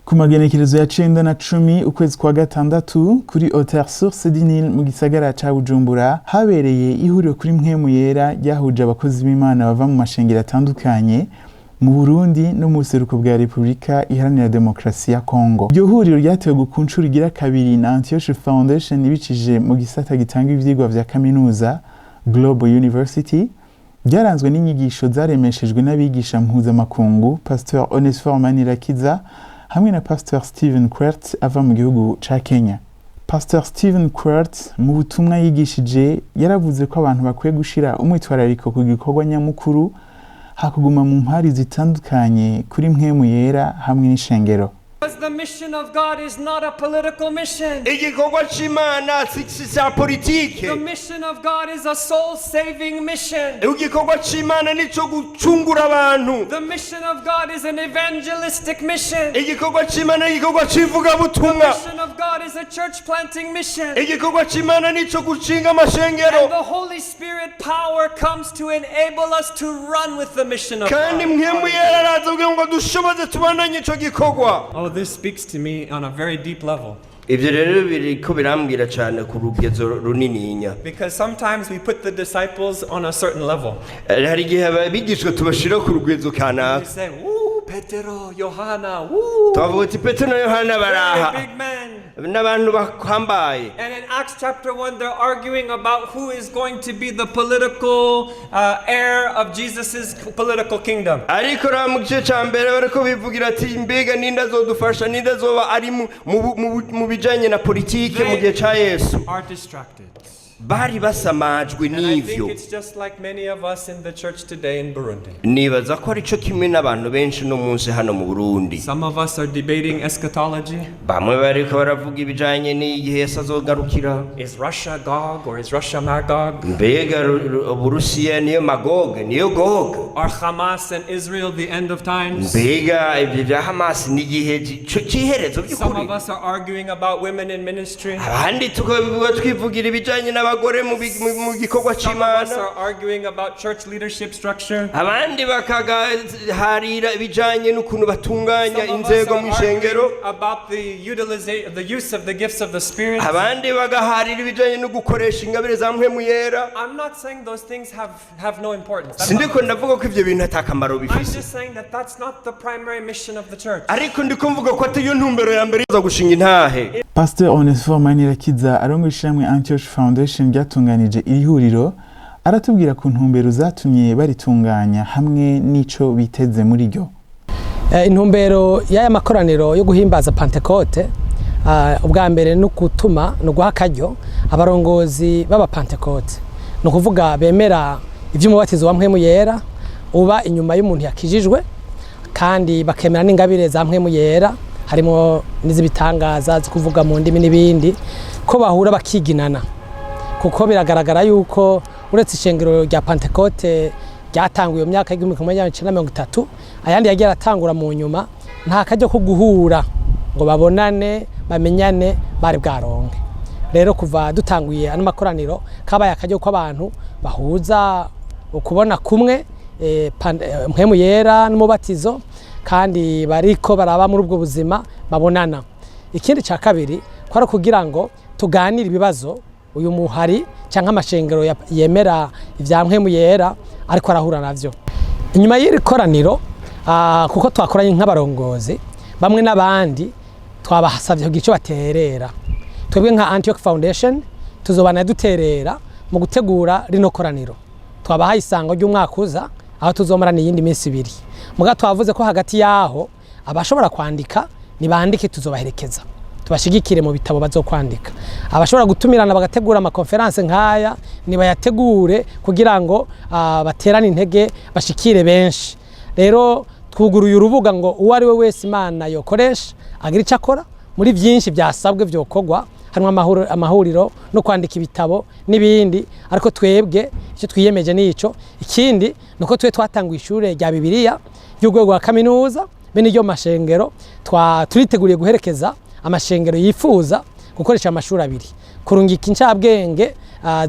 Ku magenekerezo ya 9 na 10 ukwezi kwa gatandatu, kuri Hotel Source du Nil mu gisagara ca Bujumbura, habereye ihuriro kuri Mpwemu Yera ryahuje abakozi b'Imana bava mu mashengero atandukanye mu Burundi no mu buseruko bwa Repubulika Iharanira Demokarasi ya Kongo. Iryo huriro ryatewe ku nshuro igira kabiri na Antioch Foundation ibicishije mu gisata gitanga ivyigwa vya kaminuza, Global University. Ryaranzwe n'inyigisho zaremeshejwe n'abigisha mpuzamakungu Pasteur Onesphore Manirakiza hamwe na Pasteur Stephen Quert ava mu gihugu ca Kenya. Pastor Stephen Quert mu butumwa yigishije yaravuze ko abantu bakwiye gushira umwitwarariko ku gikorwa nyamukuru, hakuguma mu mpari zitandukanye kuri Mpwemu Yera hamwe n'ishengero. Because the mission of God is not a political mission. Igikorwa c'Imana si ca politike. The mission of God is a soul saving mission. Igikorwa c'Imana nico gucungura abantu. The mission of God is an evangelistic mission. Igikorwa c'Imana ni igikorwa The c'ivugabutumwa. mission of God is a church planting mission. Igikorwa c'Imana nico gushinga amashengero. And the Holy Spirit power comes to enable us to run with the mission of Kandi God. Mpwemu Yera araza kugira ngo dushoboze tubandanye ico gikorwa. Oh, this speaks to me on a very deep level. Ibyo rero biriko birambwira cyane ku rugezo runininya. Because sometimes we put the disciples on a certain level. Hari igihe abigishwa tubashira ku rugezo We kanaka. say, "Woo, Petero, Johanna, woo." Tubavuga uti Petero na Yohana baraha. Very big men. N'abantu bahambaye. And in Acts chapter 1, they're arguing about who is going to be the political heir of Jesus' political kingdom. Ariko raba mu gice cya mbere bariko bivugira ati mbega ninde azodufasha, ninde azoba ari mu bijanye na politike mu gihe ca Yesu. Are distracted. Bari basamajwe And I n'ivyo. think it's just like many of us in the church today in Burundi. Nibaza ko ari cyo kimwe n'abantu benshi no munsi hano mu Burundi. Some of us are debating eschatology. Bamwe bariko baravuga ibijanye n'igihe Yesu azogarukira. Is Russia Gog or is Russia Magog? Mbega Uburusiya niyo Magog, niyo Gog? Are Hamas and Israel the end of times? Mbega ibyo bya Hamas ni igihe c'iherezo Some by'ukuri? of us are arguing about women in ministry. Abandi tukabivuga twivugira ibijanye n'abagore mu gikorwa Some of us c'Imana. are arguing about church leadership structure. Abandi bakagaharira ibijanye n'ukuntu batunganya Some of us inzego are mu ishengero. arguing about the utilization, the use of the gifts of the Spirit. Abandi bagaharira ibijanye no gukoresha ingabire za Mpwemu Yera. I'm not saying those things have no importance. That's Sindiko not- ndavuga ko ivyo bintu ata kamaro I'm bifise. just saying that that's not the primary mission of the church. Ariko ndiko mvuga ko atariyo ntumbero ya mbere iza gushinga intahe. Pastor Onesphore Manirakiza arongoye ishirahamwe Antioch Foundation ryatunganije iri huriro aratubwira ku ntumbero zatumye baritunganya hamwe n'ico biteze muri ryo. Intumbero y'aya makoraniro yo guhimbaza Pantekote, ubwa mbere ni ugutuma, ni uguha akaryo abarongozi b'abapantekote, ni ukuvuga bemera iby'umubatizo wa Mpwemu Yera uba inyuma y'umuntu yakijijwe, kandi bakemera n'ingabire za Mpwemu Yera, harimo n'iz'ibitangaza, zo kuvuga mu ndimi n'ibindi, ko bahura bakiginana, kuko biragaragara yuko uretse ishengero rya Pantekote ryatanguye mu myaka y'1930, ayandi yagiye aratangura mu nyuma, nta karyo ko guhura ngo babonane, bamenyane bari bwaronke. Rero kuva dutanguye ano makoraniro, kabaye akaryo ko abantu bahuza ukubona kumwe Mpwemu Yera n'umubatizo, kandi bariko baraba muri ubwo buzima babonana. Ikindi cya kabiri kwari kugira ngo tuganire ibibazo uyu muhari cyangwa amashengero yemera ibya Mpwemu Yera ariko arahura navyo. Inyuma y'iri koraniro, kuko twakoranye nk'abarongozi bamwe n'abandi, twabasabye kugira icyo baterera. Twebwe nka Antioch Foundation tuzobana duterera mu gutegura rino koraniro. Twabahaye isango ry'umwaka uza aho tuzomarana iyindi minsi 2. Muga twavuze ko hagati yaho abashobora kwandika nibandike, tuzobaherekeza, tubashigikire mu bitabo bazokwandika. Abashobora gutumirana bagategura amakonferanse nk'aya nibayategure kugira ngo baterane intege, bashikire benshi. Rero twuguruye urubuga ngo uwo ari we wese Imana yokoresha agira icyo akora muri byinshi byasabwe byokorwa, harimo amahuriro no kwandika ibitabo n'ibindi. Ariko twebwe icyo twiyemeje ni ico. Ikindi ni uko twe twatanguye ishure rya Bibiliya ry'urwego rwa kaminuza be n'iryo mashengero. Turiteguriye guherekeza amashengero yifuza gukoresha amashuri abiri, kurungika incabwenge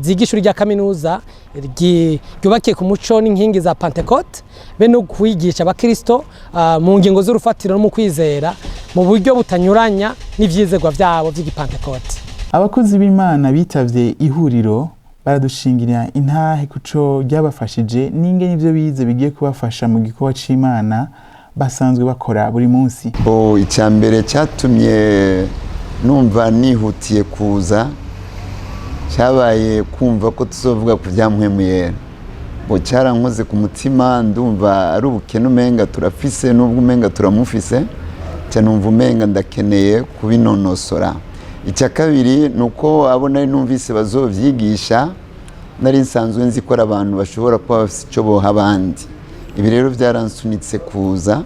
ziga ishuri rya kaminuza ryubakiye ku muco n'inkingi za Pentecote, be no kwigisha abakristo mu ngingo z'urufatiro no mu kwizera. Mu buryo butanyuranya n'ivyizerwa vyabo vy'igipantekote. Abakozi b'Imana bitavye ihuriro baradushingira intahe kuco ryabafashije n'ingene ivyo bize bigiye kubafasha mu gikorwa c'Imana basanzwe bakora buri munsi. Bo, icya mbere cyatumye numva nihutiye kuza cyabaye kumva ko tuzovuga ku bya Mpwemu Yera. Bo, cyarankoze ku mutima, ndumva ari ubukene umenga turafise, n'ubwo umenga turamufise cyane, numva umenga ndakeneye kubinonosora. Icya kabiri ni uko abo nari numvise bazovyigisha nari nsanzwe nzi ko ari abantu bashobora kuba bafise icyo boha abandi. Ibi rero byaransunitse kuza.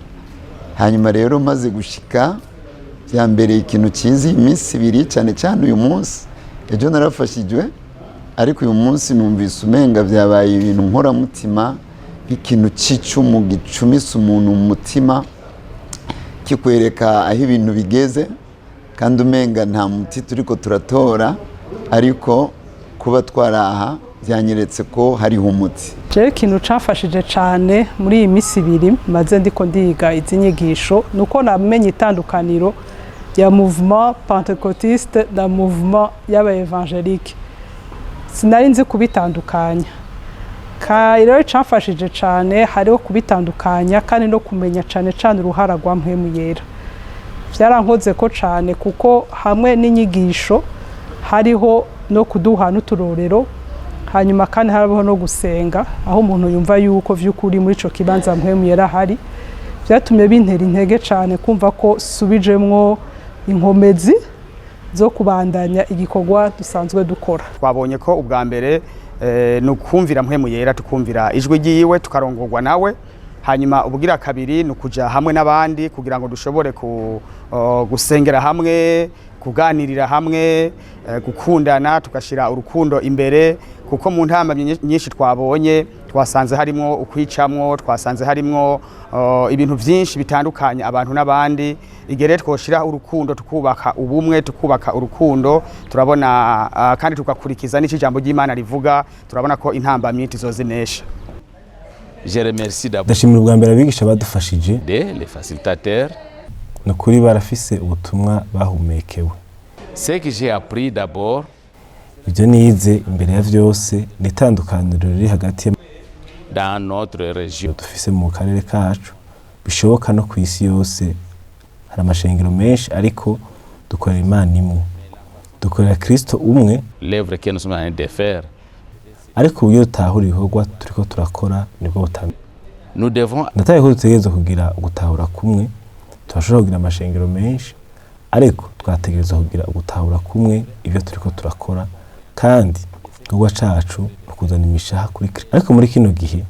Hanyuma rero maze gushika, byambereye ikintu cyiza iyi minsi 2, cyane cyane uyu munsi. Ejo narafashijwe, ariko uyu munsi numvise umenga byabaye ibintu nkoramutima, nk'ikintu cy'icumu gicumise umuntu mu mutima, kikwereka aho ibintu bigeze, kandi umenga nta muti turiko turatora, ariko kuba twaraha byanyeretse ko hariho umuti. Jewe ikintu camfashije cane muri iyi minsi 2 maze ndiko ndiga izi nyigisho nuko namenye itandukaniro ya mouvement pentecôtiste na mouvement y'aba évangélique. Sinari nzi kubitandukanya. Rero camfashije cane hariho kubitandukanya kandi no kumenya cane cane uruhara rwa Mpwemu Yera. Vyarankoze ko cane, kuko hamwe n'inyigisho hariho no kuduha n'uturorero, hanyuma kandi harabaho no gusenga, aho umuntu yumva yuko vy'ukuri muri ico kibanza Mpwemu Yera hari. Vyatumye bintera intege cane kumva ko subijemwo inkomezi zo kubandanya igikorwa dusanzwe dukora. Twabonye ko ubwa mbere ni ukumvira Mpwemu Yera, tukumvira ijwi ryiwe, tukarongorwa nawe. Hanyuma ubugira kabiri ni ukuja hamwe n'abandi kugira ngo dushobore gusengera hamwe, kuganirira hamwe, gukundana, tugashira urukundo imbere, kuko mu ntambamyi nyinshi twabonye twasanze harimwo ukwicamwo, twasanze harimwo ibintu byinshi bitandukanye abantu n'abandi. Igihe rero twoshira urukundo, tukubaka ubumwe, tukubaka urukundo, turabona kandi tugakurikiza n'icyo ijambo ry'Imana rivuga, turabona ko intambamyi tuzozinesha. Je remercie d'abord Ndashimira ubwa mbere abigisha badufashije. les facilitateurs. Ni ukuri barafise ubutumwa bahumekewe. Ce que j'ai appris d'abord, Ibyo nize imbere ya vyose ni itandukaniro riri hagati dans notre région, dufise mu karere kacu, bishoboka no ku isi yose. Hari amashengero menshi, ariko dukorera Imana imwe, dukorera Kristo umwe. L'œuvre que nous sommes en train de faire, Ariko uburyo dutahura ibikorwa turiko turakora nibwo butandukanye. Nous devons Ndataye ko dutegerezwa kugira ugutahura kumwe. Turashobora kugira amashengero menshi, ariko twategerezwa kugira ugutahura kumwe ibyo turiko turakora, kandi igikorwa cacu ni ukuzana imishaha kuri Kristo. Ariko muri kino gihe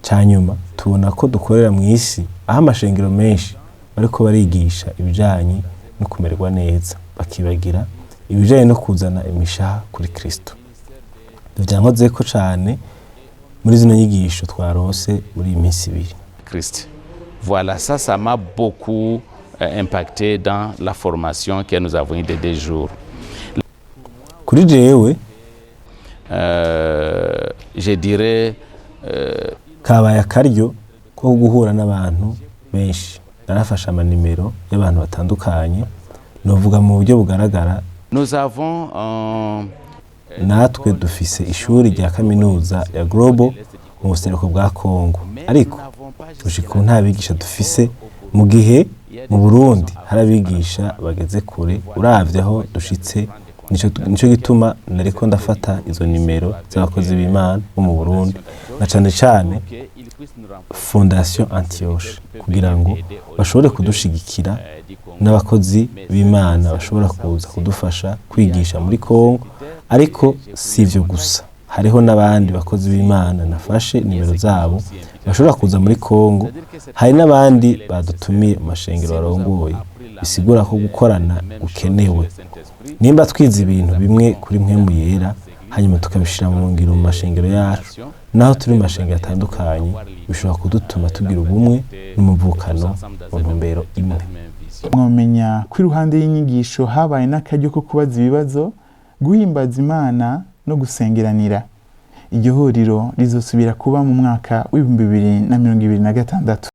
ca nyuma tubona ko dukorera mu isi aho amashengero menshi bariko barigisha ibijanye no kumererwa neza, bakibagira ibijanye no kuzana imishaha kuri Kristo. Vyankozeko cane muri zino nyigisho twarose muri iyi minsi 2. Christ. Voilà, ça m'a beaucoup impacté dans la formation que nous avons eue de 2 jours. Kuri jewe, Je dirais, kabaye akaryo ko guhura n'abantu benshi. Narafashe amanimero y'abantu batandukanye, novuga mu buryo bugaragara. Nous avons Natwe dufise ishuri rya kaminuza ya Global mu buseruko bwa Kongo, ariko gushika ubu nta bigisha dufise, mu gihe mu Burundi hari abigisha bageze kure uravye aho dushitse. Nico gituma nariko ndafata izo nimero z'abakozi b'Imana bo mu Burundi, na cane cane Fondation Antioche, kugira ngo bashobore kudushigikira n'abakozi b'Imana bashobora kuza kudufasha kwigisha muri Kongo. Ariko si ivyo gusa, hariho n'abandi bakozi b'Imana nafashe nimero zabo bashobora kuza muri Kongo. Hari n'abandi badutumiye mu mashengero barongoye, bisigura ko gukorana gukenewe. Nimba twize ibintu bimwe kuri Mpwemu Yera, hanyuma tukabishira mu ngiro mu mashengero yacu, naho turi mu mashengero atandukanye, bishobora kudutuma tugira ubumwe n'umuvukano mu ntumbero imwe. Mwomenya ko iruhande y'inyigisho habaye n'akaryo ko kubaza ibibazo, guhimbaza Imana no gusengeranira. Iryo huriro rizosubira kuba mu mwaka w'2026.